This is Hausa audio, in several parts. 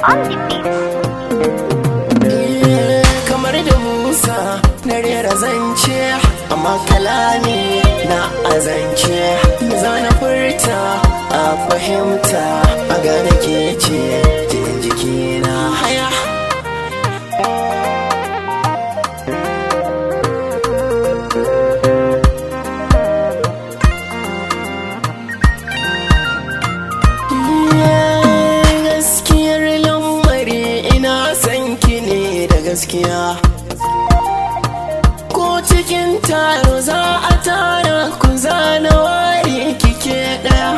On the beat. Kamar da Musa na rera zance, amma kalami na azance zana furta a fahimta, a gane ke ce jinin jikina haya. Gaskiyar lamari ina son ki ne da gaskiya. Ko cikin taro za a tara ku, zana ware kike daya.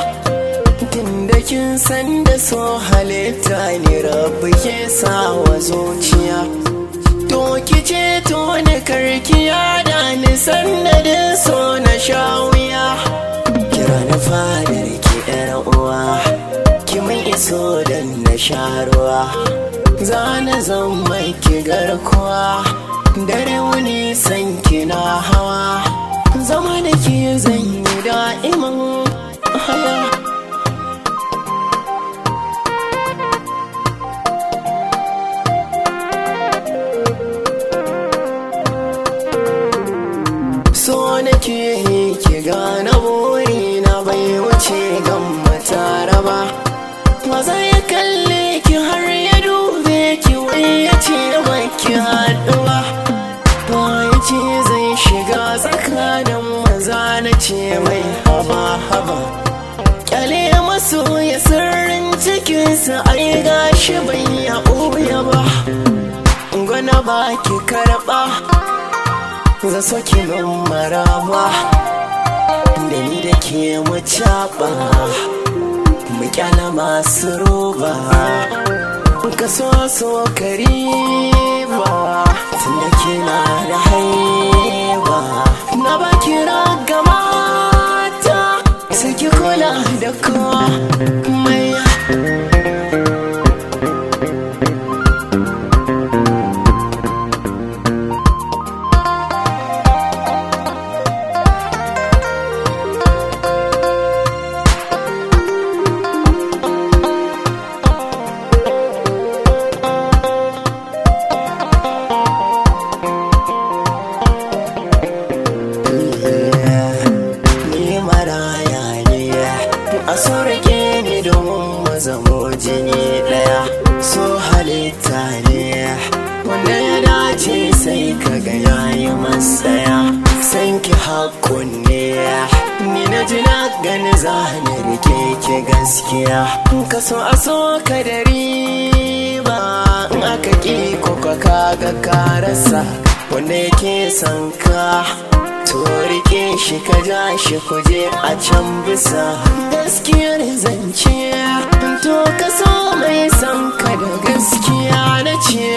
Tunda kin san da so halitta ne rabu ke sawa zuciya, to ki ce to ni karkiya da ni sannadin so na sha wuya. Kira na fadar ki, yar uwa, ki mai iso dan na sha ruwa. Zana zan mai ki garkuwa, dare wuni san ki na hawa. Zama da ke zan yi da'iman haya. So nake yi ki gane burina bai wuce gamma tare ba. Maza ya kalle ki har ya dube ki, wai ya ce baki haɗu ba. Wa ya ce zai shiga tsakanin maza? Na ce mai haba haba. Kyale masu ya sirrin cikinsa, ai gashi bai ya ɓoye ba. Gwana ba ki karɓa, za so ki min maraba, da ni da ke mu caɓa, mu kyala masu roba. Ka so so kariba, tunda kina da haiba. Na ba kira ga mata, sai ki kula da komai. Ni maraya ne, a so rike ni domin mu zamo jini daya. So halitta ne wanda ya dace, sai ka ga yayi masaya. San ki hakkun ne, ni na ji na gani zani rike ki gaskiya. Ka so a so ka da riba, in aka ki ko ka kaga ka rasa wanda yake son ka. To rike shi ka ja shi kuje a can bisa gaskiyar zance. To ka so mai son ka da gaskiya na ce.